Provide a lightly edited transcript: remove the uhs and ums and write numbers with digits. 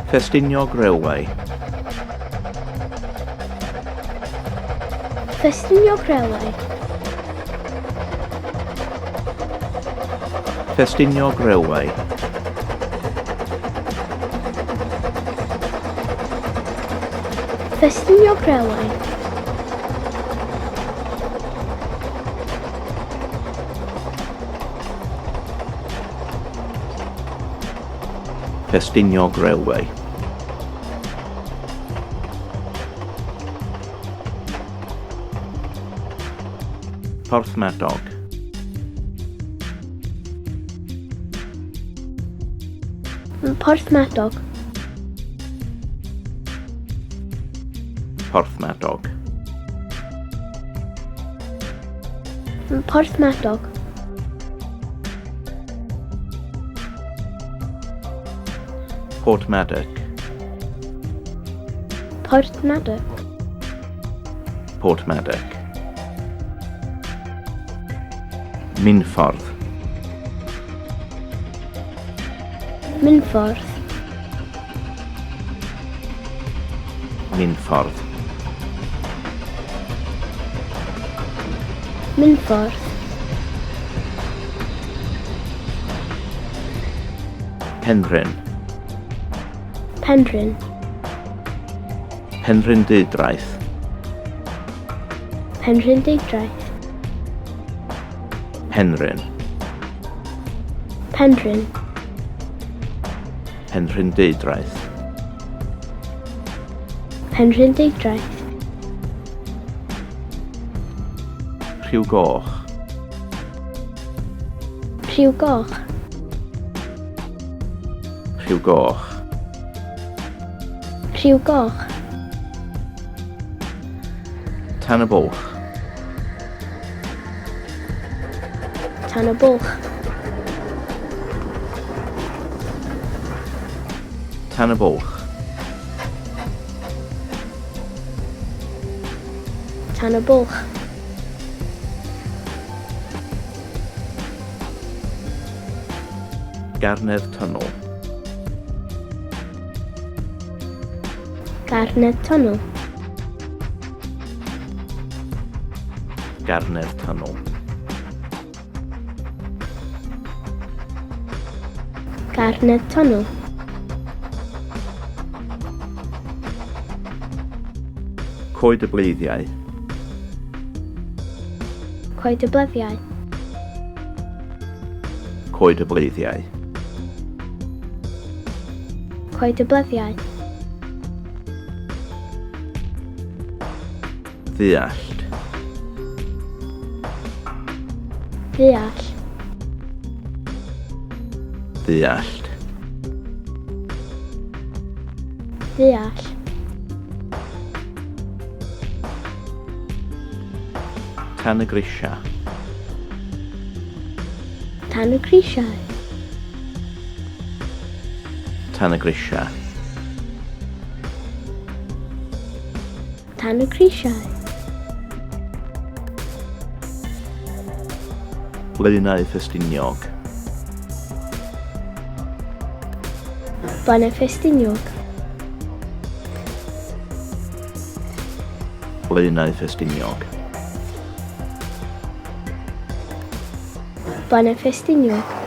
Ffestiniog Railway. Ffestiniog Railway. Ffestiniog Railway. Ffestiniog Railway. Ffestiniog Railway. Porthmadog. Porthmadog. Porthmadog. Porthmadog. Porthmadog. Porthmadog. Porthmadog. Minffordd. Minffordd. Minffordd. Minffordd. Penrhyn. Penrhyn. Penrhyn Deudraeth. Penrhyn Deudraeth. Penrhyn. Penrhyn. Penrhyn Deudraeth. Penrhyn Deudraeth. Rhiw Goch. Rhiw Goch. Rhiw Goch. Rhiw Goch. Tan y Bwlch. Tan y Bwlch. Tan y Bwlch. Tan y Bwlch. Garnedd Tunnel. Garnedd Tunnel. Garnedd Tunnel. Garnedd Tunnel. Coed y Bleiddiau. Coed y Bleddiau. Coed y Bleiddiau. Coed y Bleddiau. Ddeallt. Ddeall. Ddeallt. Ddeall. Tan y Grisiau. Tan y Grisiau. Tan y Grisiau. Tan y Grisiau. Blaenau Ffestiniog. Blaenau Ffestiniog. Blaenau Ffestiniog. Blaenau Ffestiniog.